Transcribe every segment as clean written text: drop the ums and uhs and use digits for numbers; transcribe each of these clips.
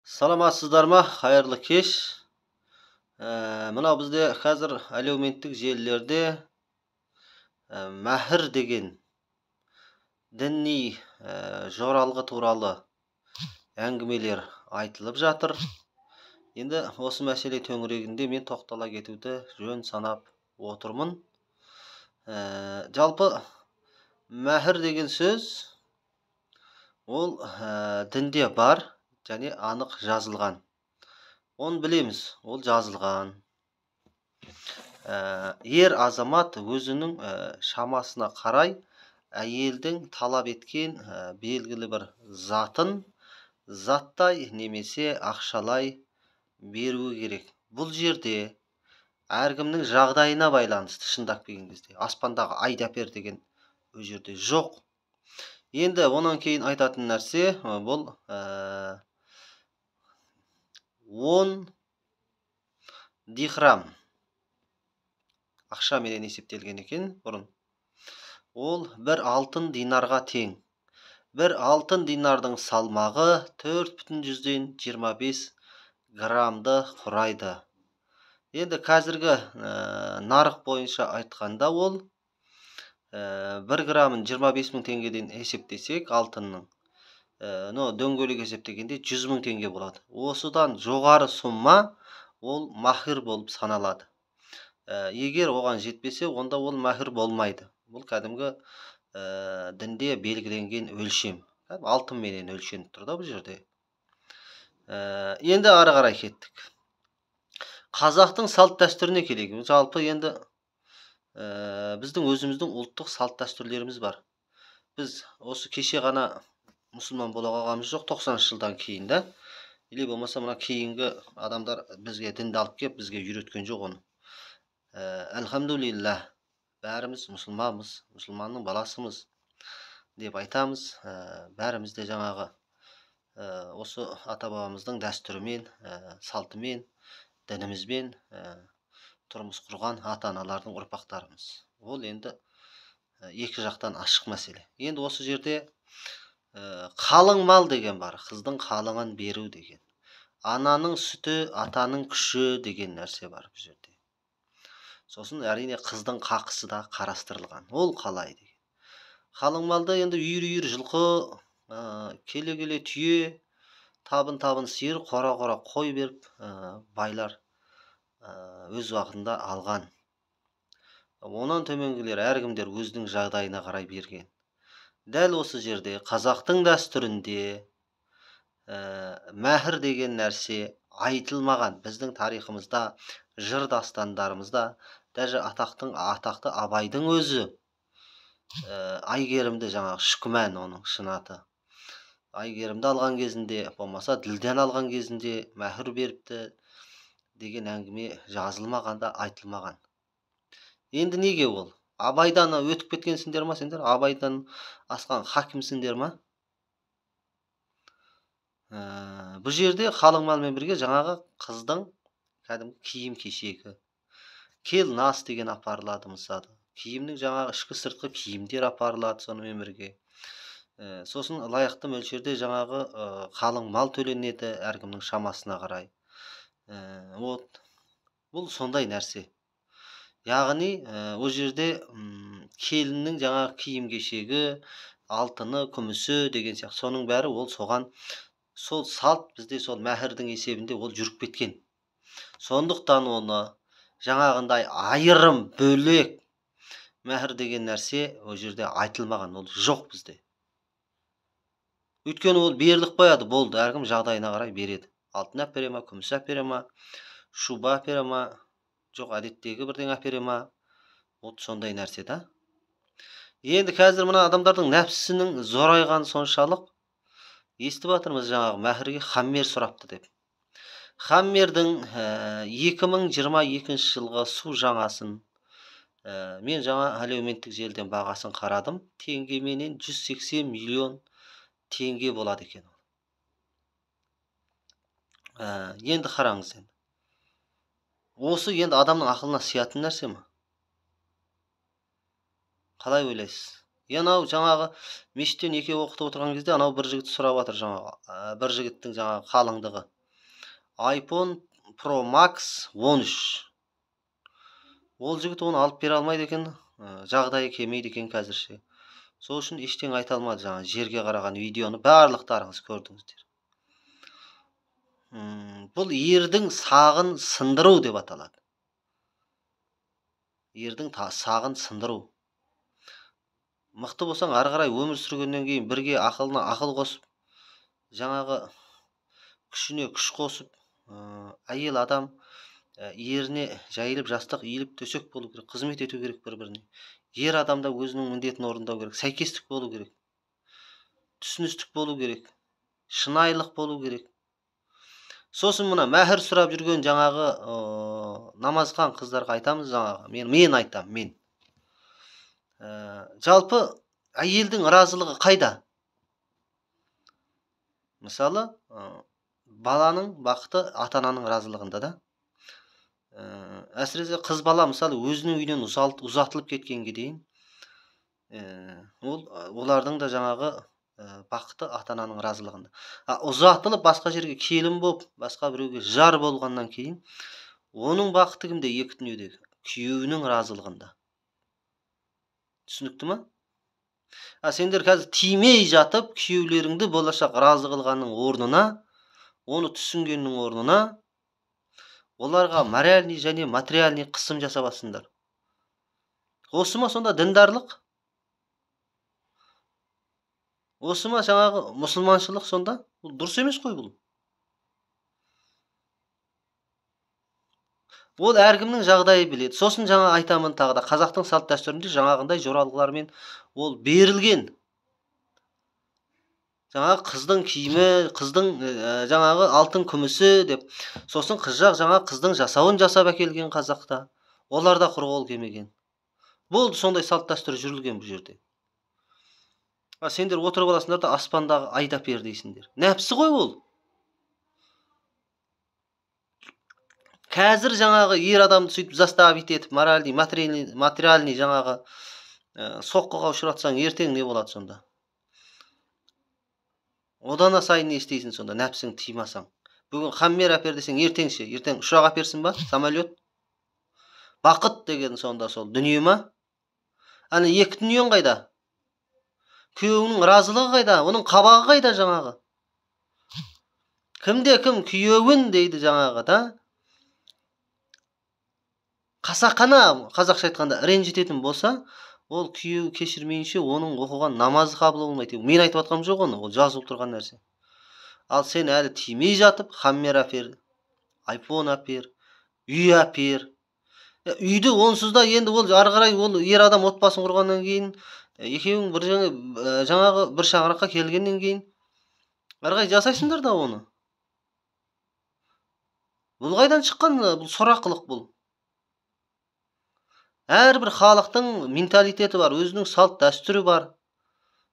Саламатсыздар ма? Қайырлы кеш. Мынау бізде қазір әлеуметтік желілерде мәһір деген діни жоралғы туралы әңгімелер айтылып жатыр. Енді осы мәселе төңірегінде мен тоқтала кетуді жөн санап отырмын. Жалпы мәһір деген сөз ол дінде бар және анық жазылған. Оны білеміз, ол жазылған. Ер азамат өзінің шамасына қарай әйелдің талап еткен белгілі бір затын заттай немесе ақшалай беруі керек. Бұл жерде әркімнің жағдайына байланысты, шындап келген кезде аспандағы айды әпер деген ол жерде жоқ. Енді онан кейін айтатын нәрсе бұл 10 дирхам ақшаменен есептелген екен бұрын. Ол бір алтын динарға тең. Бір алтын динардың салмағы 4,25 граммды құрайды. Енді қазіргі нарық бойынша айтқанда ол 1 граммын 25 мың теңгеден есептесек алтынның, дөңгелек есептегенде 100 мың теңге болады. Осыдан жоғары сумма ол махир болып саналады. Егер оған жетпесе, онда ол махир болмайды. Бұл кәдімгі дінде белгіленген өлшем. Алтынменен өлшеніп тұр да бұл жерде. Енді ары қарай кеттік. Қазақтың салт дәстүріне келейік. Жалпы енді біздің өзіміздің ұлттық салт дәстүрлеріміз бар. Біз осы кеше ғана мұсылман бола қалғанымыз жоқ, 90 жылдан кейін да. Или болмаса мына кейінгі адамдар бізге дінді алып келіп, бізге үйреткен жоқ оны. Әлхамдулилла, бәріміз мұсылманбыз, мұсылманның баласымыз деп айтамыз. Бәріміз де жаңағы осы ата-бабамыздың дәстүрімен, салтымен, дінімізбен тұрмыс құрған ата-аналардың ұрпақтарымыз. Ол енді екі жақтан ашық мәселе. Енді осы жерде қалың мал деген бар, қыздың қалыңын беру деген. Ананың сүті, атаның күші деген нәрсе бар бұл жерде. Сосын әрине қыздың қақысы да қарастырылған. Ол қалай деген. Қалың малда енді үйір-үйір жылқы, келе-келе түйе, табын-табын сиыр, қора-қора қой беріп, байлар өз уақытында алған. Онан төменгілер әркімдер өзінің жағдайына қарай берген. Дәл осы жерде қазақтың дәстүрінде мәһір деген нәрсе айтылмаған. Біздің тарихымызда, жыр дастандарымызда, даже атақты Абайдың өзі Айгерімді, жаңағы Шүкімән оның шын аты, Айгерімді алған кезінде, болмаса Ділдән алған кезінде мәһір беріпті деген әңгіме жазылмаған да айтылмаған. Енді неге ол? Абайдан өтіп кеткенсіңдер ма сендер? Абайдан асқан хакімсіңдер ма? Бұл жерде қалың малмен бірге жаңағы қыздың кәдімгі киім кешегі, кел нас деген апарылады мысалы. Киімнің жаңағы ішкі сыртқы киімдер апарылады сонымен бірге. Сосын лайықты мөлшерде жаңағы қалың мал төленеді әркімнің шамасына қарай. Вот бұл сондай нәрсе. Яғни ол жерде келіннің жаңағы киім кешегі, алтыны, күмісі деген сияқты, соның бәрі ол соған, сол салт бізде сол мәһірдің есебінде ол жүріп кеткен. Сондықтан оны жаңағындай айырым бөлек мәһір деген нәрсе ол жерде айтылмаған, ол жоқ бізде. Өйткені ол беріліп қояды, болды, әркім жағдайына қарай береді. Алтын әпере ма, күміс әпере ма, шуба әпере ма, жоқ әдеттегі бірдеңе әпере ма, вот сондай нәрсе да. Енді қазір мына адамдардың нәпсісінің зорайғаны соншалық, естіп жатырмыз жаңағы мәһірге хаммер сұрапты деп. Хаммердің 2022 жылғы су жаңасын мен жаңа әлеуметтік желіден бағасын қарадым, теңгеменен 180 миллион теңге болады екен. Енді қараңыз енді. Осы енді адамның ақылына сиятын нәрсе ме? Қалай ойлайсыз? Анау жаңағы мешіттен неке оқытып отырған кезде анау бір жігіт сұрап жатыр жаңағы, бір жігіттің жаңағы қалыңдығы. iPhone Pro Max 13. Ол жігіт оны алып бере алмайды екен, жағдайы келмейді екен қазірше. Сол үшін ештеңе айта алмады жаңа жерге қараған видеоны барлықтарыңыз көрдіңіздер. Бұл ердің сағын сындыру деп аталады. Ердің сағын сындыру. Мықты болсаң, ары қарай өмір сүргеннен кейін бірге ақылына ақыл қосып, жаңағы күшіне күш қосып, әйел адам еріне жайылып жастық иіліп төсек болу керек, қызмет ету керек бір-біріне. Ер адам да өзінің міндетін орындау керек, сәйкестік болу керек, түсіністік болу керек, шынайылық болу керек. Сосын мына мәһір сұрап жүрген жаңағы намазхан қыздарға айтамыз жаңағы, мен айтам, мен. Жалпы әйелдің разылығы қайда? Мысалы, баланың бақыты ата-ананың разылығында да. Әсіресе қыз бала мысалы өзінің үйінен ұзатылып кеткенге дейін, олардың да жаңағы бақыты ата-ананың разылығында. Ұзатылып басқа жерге келін болып, басқа біреуге жар болғаннан кейін, оның бақыты кімде? Екі дүниедегі күйеуінің разылығында. Түсінікті ма? Сендер қазір тимей жатып, күйеулеріңді болашақ разы қылғанның орнына, оны түсінгеннің орнына, оларға моральный және материальный қысым жасап алсыңдар. Осы ма сонда діндарлық? Осы ма жаңағы мұсылманшылық сонда? Бұл дұрыс емес қой бұл. Ол әркімнің жағдайы біледі. Сосын жаңа айтамын тағы да, қазақтың салт дәстүрінде жаңағындай жоралғылармен ол берілген. Жаңағы қыздың киімі, қыздың жаңағы алтын күмісі деп. Сосын қыз жақ жаңа қыздың жасауын жасап әкелген қазақта. Олар да құр қол келмеген. Болды, сондай салт дәстүр жүрілген бұл жерде. Сендер отырып аласыңдар да аспандағы айдап бер дейсіңдер. Нәпсі ғой ол. Қазір жаңағы ер адамды сөйтіп заставить етіп, моральный, материальный жаңағы соққыға ұшыратсаң, ертең не болады сонда? Одан асайын не істейсің сонда, нәпсің тыймасаң? Бүгін хаммер әпер десең, ертең ше, ертең ұшақ әперсің ба, самолет? Бақыт деген сонда сол дүние ма? Ана екі дүниең қайда? Күйеуіңнің разылығы қайда? Оның қабағы қайда жаңағы? Кімде кім күйеуін дейді жаңағы, да? Қасақана, қазақша айтқанда, ренжітетін болса, ол күйеуі кешірмейінше оның оқыған намазы қабыл болмайды. Мен айтып жатқаным жоқ оны, ол жазылып тұрған нәрсе. Ал сен әлі тимей жатып, хаммер әпер, айфон әпер, үй әпер. Үйді онсыз да енді ол ары қарай ол ер адам отбасын құрғаннан кейін, екеуің бір жаңағы бір шаңыраққа келгеннен кейін ары қарай жасайсыңдар да оны. Бұл қайдан шыққан? Бұл сорақылық бұл. Әрбір халықтың менталитеті бар, өзінің салт дәстүрі бар.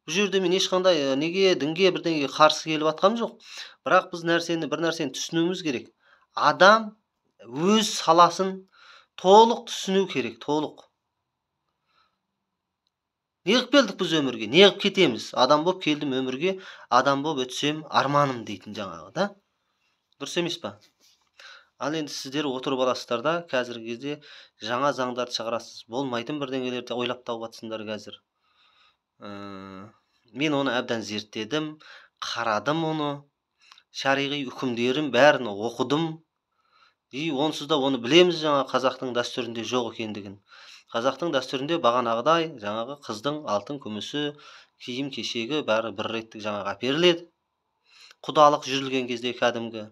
Бұл жерде мен ешқандай неге, дінге, бірдеңеге қарсы келіп жатқаным жоқ. Бірақ біз бір нәрсені түсінуіміз керек. Адам өз саласын толық түсіну керек, толық. Неғып келдік біз өмірге? Неғып кетеміз? Адам боп келдім өмірге, адам боп өтсем арманым дейтін жаңағы, да? Дұрыс емес па? Ал енді сіздер отырып аласыздар да, қазіргі кезде жаңа заңдарды шығарасыз, болмайтын бірдеңелерді ойлап тауып жатсыңдар қазір. Мен оны әбден зерттедім, қарадым оны, шариғи үкімдерін бәрін оқыдым. И онсыз да оны білеміз жаңа қазақтың дәстүрінде жоқ екендігін. Қазақтың дәстүрінде бағанағыдай жаңағы қыздың алтын күмісі, киім кешегі бәрі бір реттік жаңағы әперіледі. Құдалық жүрілген кезде кәдімгі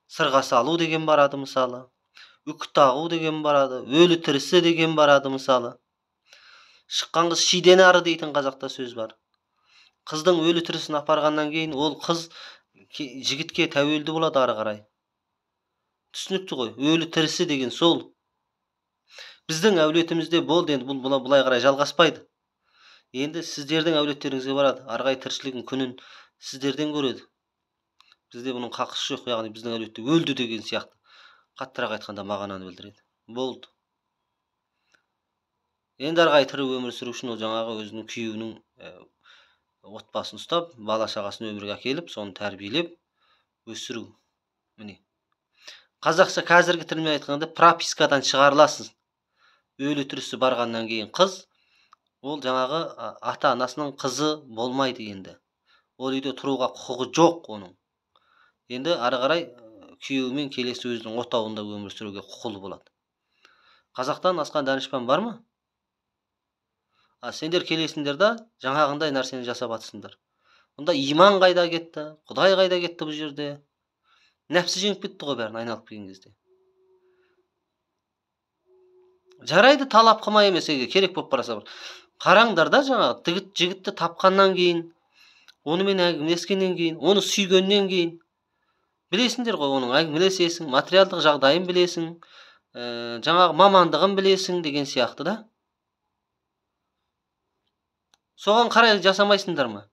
сырға салу деген барады мысалы, үкі тағу деген барады, өлі тірісі деген барады мысалы. Шыққан қыз шиден ары дейтін қазақта сөз бар. Қыздың өлі тірісін апарғаннан кейін ол қыз жігітке тәуелді болады ары қарай. Түсінікті ғой, өлі тірісі деген сол. Біздің әулетімізде болды, енді бұл былай қарай жалғаспайды. Енді сіздердің әулеттеріңізге барады, ары қарай тіршілігін күнін сіздерден көреді. Бізде бұның қақысы жоқ, яғни біздің әулетте өлді деген сияқты. Қаттырақ айтқанда мағынаны білдіреді. Болды. Енді ары қарай тірі өмір сүру үшін ол жаңағы өзінің күйеуінің отбасын ұстап, бала шағасын өмірге әкеліп, соны тәрбиелеп өсіру. Міне. Қазақша қазіргі тілмен айтқанда пропискадан шығарыласыз. Өлі тірісі барғаннан кейін қыз, ол жаңағы ата-анасының қызы болмайды енді. Ол үйде тұруға құқығы жоқ оның. Енді ары қарай күйеуімен келесі өзінің отауында өмір сүруге құқылы болады. Қазақтан асқан данышпан бар ма? А сендер келесіңдер да жаңағындай нәрсені жасап атсыңдар. Онда иман қайда кетті, Құдай қайда кетті бұл жерде? Нәпсі жеңіп кетті ғой бәрін айналып келген кезде. Жарайды, талап қылмай емес, егер керек болып барса бір. Қараңдар да жаңағы жігітті тапқаннан кейін, онымен әңгімелескеннен кейін, оны сүйгеннен кейін білесіңдер ғой, оның әңгімелесесің, материалдық жағдайын білесің, жаңағы мамандығын білесің деген сияқты да. Соған қарай жасамайсыңдар ма?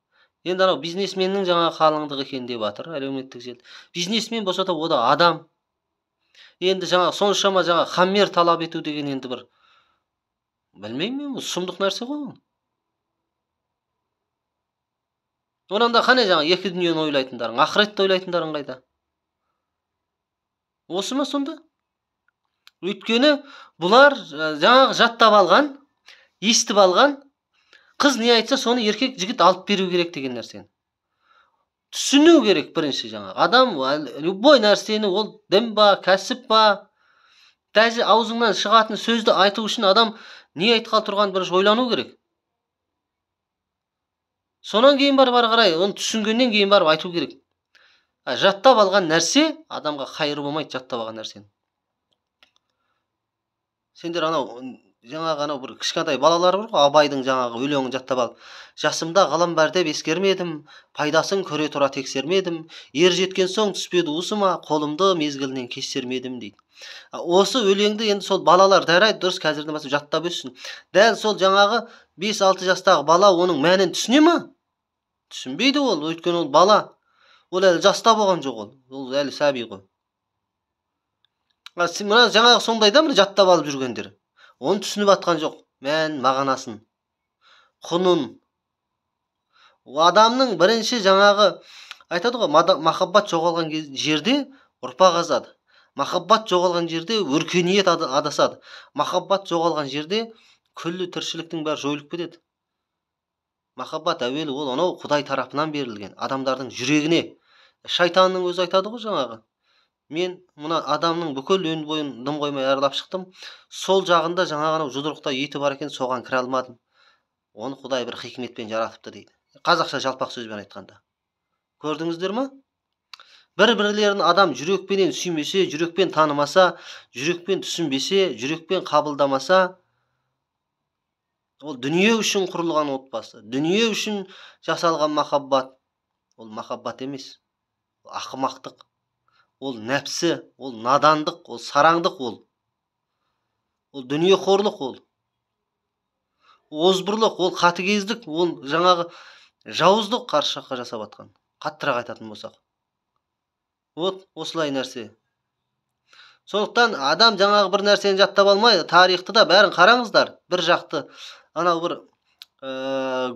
Енді анау бизнесменнің жаңағы қалыңдығы екен деп жатыр әлеуметтік желі. Бизнесмен болса да о да адам. Енді жаңағы соншама жаңағы хаммер талап ету деген енді бір білмеймін мен, сұмдық нәрсе ғой ол. Онан да қане жаңа екі дүниені ойлайтындарың, ақыретті ойлайтындарың қайда? Осы ма сонда? Өйткені бұлар жаңағы жаттап алған, естіп алған, қыз не айтса соны еркек жігіт алып беру керек деген нәрсені. Түсіну керек бірінші жаңағы. Адам любой нәрсені, ол дін ба, кәсіп па, даже аузыңнан шығатын сөзді айту үшін адам не айтқалы тұрғанын бірінші ойлану керек. Сонан кейін барып ары қарай, оны түсінгеннен кейін барып айту керек. Жаттап алған нәрсе адамға қайыр болмайды, жаттап алған нәрсені. Сендер анау жаңағы анау бір кішкентай балалар бар ғой, Абайдың жаңағы өлеңін жаттап алып, жасымда ғылым бар деп ескермедім, пайдасын көре тұра тексермедім, ер жеткен соң түспеді уысыма, қолымды мезгілінен кеш сермедім дейді. Осы өлеңді енді сол балалар жарайды, дұрыс, қазірден бастап жаттап өссін. Дәл сол жаңағы 5-6 жастағы бала оның мәнін түсіне ме? Түсінбейді ол, өйткені ол бала. Ол әлі жаста болған жоқ ол. Ол әлі сәби ғой. Мына жаңағы сондай да мына жаттап алып жүргендер. Оны түсініп атқан жоқ. Мән, мағынасын, құнын. Адамның бірінші жаңағы айтады ғой, махаббат жоғалған жерде ұрпақ азады. Махаббат жоғалған жерде өркениет адасады. Махаббат жоғалған жерде күллі тіршіліктің бәрі жойылып кетеді. Махаббат әуелі ол анау Құдай тарапынан берілген адамдардың жүрегіне. Шайтанның өзі айтады ғой жаңағы. Мен мына адамның бүкіл өн бойын дым қоймай аралап шықтым. Сол жағында жаңағы анау жұдырықта еті бар екен, соған кіре алмадым. Оны Құдай бір хикметпен жаратыпты дейді. Қазақша жалпақ сөзбен айтқанда. Көрдіңіздер ме? Бір-бірлерін адам жүрекпенен сүймесе, жүрекпен танымаса, жүрекпен түсінбесе, жүрекпен қабылдамаса, ол дүние үшін құрылған отбасы, дүние үшін жасалған махаббат, ол махаббат емес, ол ақымақтық, ол нәпсі, ол надандық, ол сараңдық, ол дүниеқорлық, ол озбырлық, ол қатыгездік, ол жаңағы жауыздық қарсы жаққа жасап атқан. Қаттырақ айтатын болсақ. Вот осылай нәрсе. Сондықтан адам жаңағы бір нәрсені жаттап алмай, тарихты да бәрін қараңыздар. Бір жақты анау бір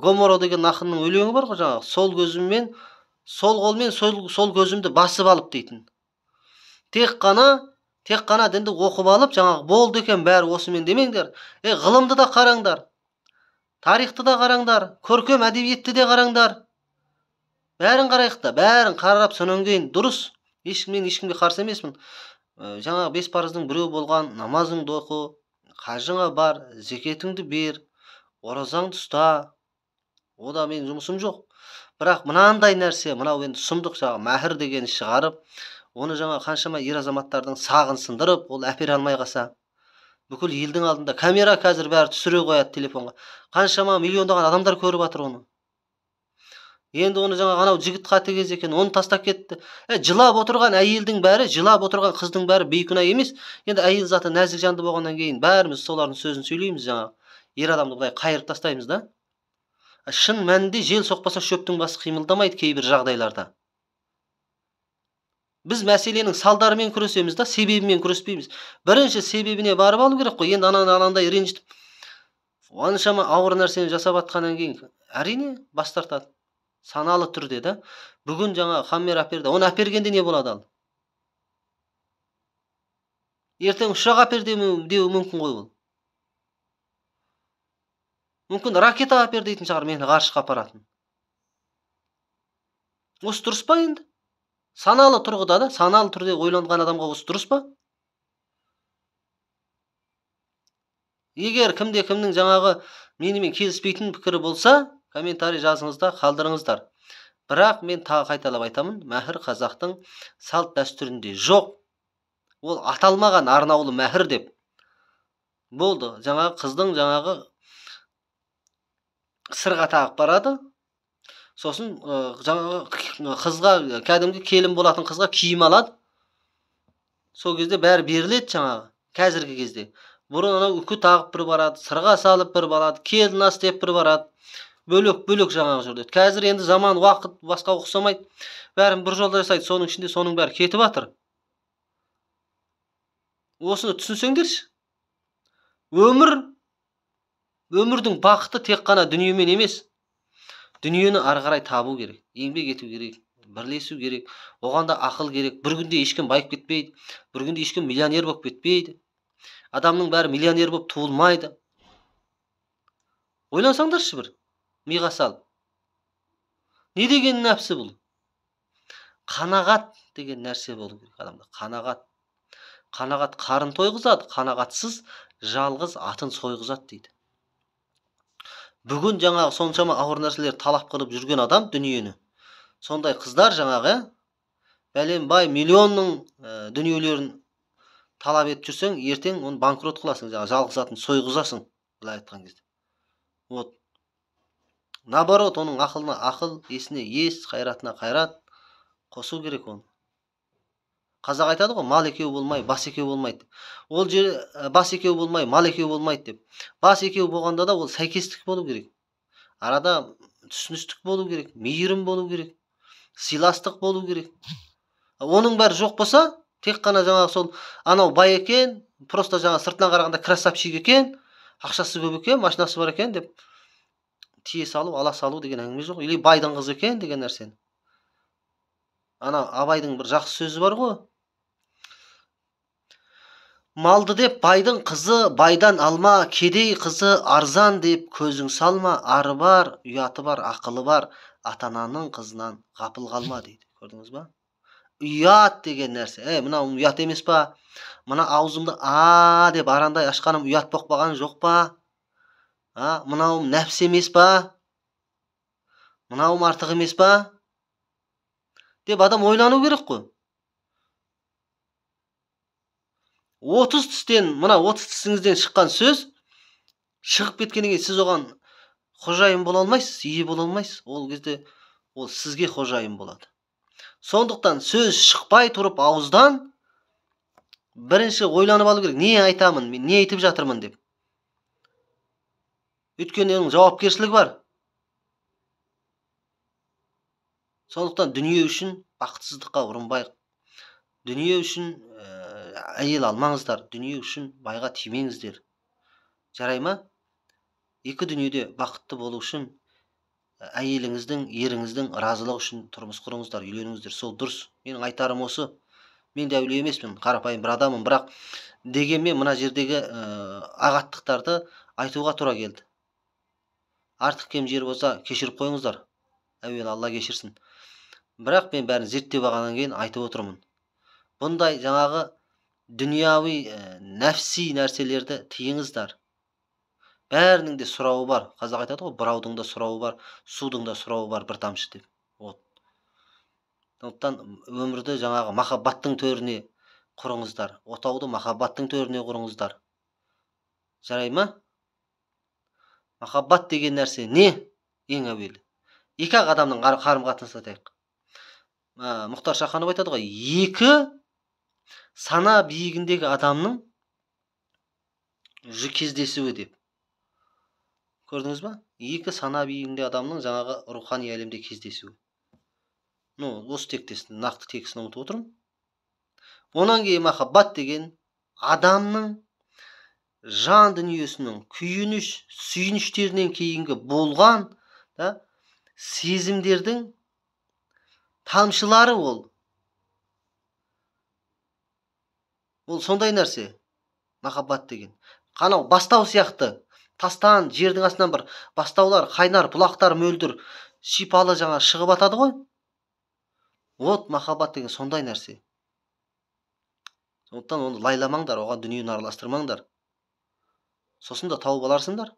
Гоморо деген ақынның өлеңі бар ғой жаңағы, сол көзіммен, сол қолмен сол көзімді басып алып дейтін. Тек қана дінді оқып алып, жаңағы болды екен бәрі осымен демеңдер. Ғылымды да қараңдар, тарихты да қараңдар, көркем әдебиетті де қараңдар. Бәрін қарайық та, бәрін қарап сонан кейін дұрыс. Мен ешкімге қарсы емеспін. Жаңағы 5 парыздың біреуі болған намазыңды оқы, қажыңа бар, зекетіңді бер, оразаңды ұста. Ода менің жұмысым жоқ. Бірақ мынандай нәрсе, мынау енді сұмдық жаңағы мәһір деген шығарып, оны жаңа қаншама ер азаматтардың сағын сындырып, ол әпере алмай қалса, бүкіл елдің алдында камера қазір бәрі түсіре қояды телефонға. Қаншама миллиондаған адамдар көріп жатыр оны. Енді оны жаңа анау жігіт қатыгез екен, оны тастап кетті. Жылап отырған әйелдің бәрі, жылап отырған қыздың бәрі бейкүнә емес. Енді әйел заты нәзік жанды болғаннан кейін бәріміз солардың сөзін сөйлейміз, жаңа ер адамды былай қайырып тастаймыз да. Шын мәнінде жел соқпаса шөптің басы қимылдамайды кейбір жағдайларда. Біз мәселенің салдарымен күресеміз да, себебімен күреспейміз. Бірінші себебіне барып алу керек қой. Енді ананы анандай ренжітіп. Оншама ауыр нәрсені жасап атқаннан кейін әрине бас тартады. Саналы түрде да. Бүгін жаңа Хаммер әперді. Оны әпергенде не болады ал? Ертең ұшақ әпер деуі мүмкін ғой ол. Мүмкін ракета әпер дейтін шығар, мені ғарышқа апаратын. Осы дұрыс па енді? Саналы тұрғыда да, саналы түрде ойланған адамға осы дұрыс па? Егер кімде кімнің жаңағы менімен келіспейтін пікірі болса, комментарий жазыңыздар, қалдырыңыздар. Бірақ мен тағы қайталап айтамын, мәһір қазақтың салт дәстүрінде жоқ. Ол аталмаған арнаулы мәһір деп. Болды, жаңағы қыздың жаңағы сырға тағып барады. Сосын жаңағы қызға, кәдімгі келін болатын қызға киім алады. Сол кезде бәрі беріледі жаңағы, қазіргі кезде. Бұрын анау үкі тағып бір барады, сырға салып бір барады, келін ас деп бір барады. Бөлек-бөлек жаңағы жүрді. Қазір енді заман, уақыт басқа ұқсамайды. Бәрін бір жолда жасайды, соның ішінде соның бәрі кетіп жатыр. Осыны түсінсеңдерші. Өмірдің бақыты тек қана дүниемен емес. Дүниені ары қарай табу керек, еңбек ету керек, бірлесу керек, оған да ақыл керек. Бір күнде ешкім байып кетпейді, бір күнде ешкім миллионер болып кетпейді. Адамның бәрі миллионер болып туылмайды. Ойлансаңдаршы бір, миға салып. Не деген нәпсі бұл? Қанағат деген нәрсе болу керек адамда. Қанағат. Қанағат қарын тойғызады, қанағатсыз жалғыз атын сойғызады дейді. Бүгін жаңағы соншама ауыр нәрселер талап қылып жүрген адам дүниені. Сондай қыздар жаңағы, бәленбай миллионның дүниелерін талап етіп жүрсең, ертең оны банкрот қыласың, жаңағы жалғыз атын сойғызасың, былай айтқан кезде. Вот. Наоборот, оның ақылына ақыл, есіне ес, қайратына қайрат қосу керек оны. Қазақ айтады ғой, мал екеу болмай, бас екеу болмайды. Ол жер бас екеу болмай, мал екеу болмайды деп. Бас екеу болғанда да ол сәйкестік болу керек. Арада түсіністік болу керек, мейірім болу керек, сыйластық болу керек. Оның бәрі жоқ болса, тек қана жаңағы сол анау бай екен, просто жаңа сыртынан қарағанда красавчик екен, ақшасы көп екен, машинасы бар екен деп тие салу, ала салу деген әңгіме жоқ. Или байдың қызы екен деген нәрсені. Ана Абайдың бір жақсы сөзі бар ғой. Малды деп байдың қызы байдан алма, кедей қызы арзан деп көзің салма, ары бар, ұяты бар, ақылы бар, ата-ананың қызынан ғапыл қалма дейді. Көрдіңіз ба? Ұят деген нәрсе. Мынау ұят емес па? Мына аузымды а деп арандай ашқаным ұят болып қалған жоқ па? Мынауым нәпсі емес па? Мынауым артық емес па? Деп адам ойлану керек қой. 30 тістен, мына 30 тісіңізден шыққан сөз шығып кеткеннен кейін сіз оған қожайын бола алмайсыз, ие бола алмайсыз. Ол кезде ол сізге қожайын болады. Сондықтан сөз шықпай тұрып ауыздан бірінші ойланып алу керек. Не айтамын, мен не айтып жатырмын деп. Өйткені оның жауапкершілігі бар. Сондықтан дүние үшін бақытсыздыққа ұрынбайық. Дүние үшін әйел алмаңыздар, дүние үшін байға тимеңіздер. Жарай ма? Екі дүниеде бақытты болу үшін әйеліңіздің, еріңіздің разылығы үшін тұрмыс құрыңыздар, үйленіңіздер. Сол дұрыс. Менің айтарым осы. Мен де әулие емеспін, қарапайым бір адаммын, бірақ дегенмен мына жердегі ағаттықтарды айтуға тура келді. Артық кем жер болса кешіріп қойыңыздар. Әуелі Алла кешірсін. Бірақ мен бәрін зерттеп алғаннан кейін айтып отырмын. Бұндай жаңағы дүнияуи, нәфси нәрселерді тыйыңыздар. Бәрінің де сұрауы бар. Қазақ айтады ғой, бұраудың да сұрауы бар, судың да сұрауы бар бір тамшы деп. Вот. Сондықтан өмірді жаңағы махаббаттың төріне құрыңыздар. Отауды махаббаттың төріне құрыңыздар. Жарай ма? Махаббат деген нәрсе не? Ең әуелі. Екі ақ адамның қарым-қатынасы айтайық. Мұхтар Шаханов айтады ғой, екі сана биігіндегі адамның кездесуі деп. Көрдіңіз ба? Екі сана биігінде адамның жаңағы рухани әлемде кездесуі. Ну, осы тектесін, нақты текстін ұмытып отырмын. Онан кейін махаббат деген адамның жан дүниесінің күйініш, сүйініштерінен кейінгі болған да, сезімдердің тамшылары ол. Ол сондай нәрсе, махаббат деген. Қанау бастау сияқты, тастан, жердің астынан бір бастаулар, қайнар бұлақтар мөлдір, шипалы жаңа шығып атады ғой. Вот махаббат деген сондай нәрсе. Сондықтан оны лайламаңдар, оған дүниені араластырмаңдар. Сосын да тауып аларсыңдар.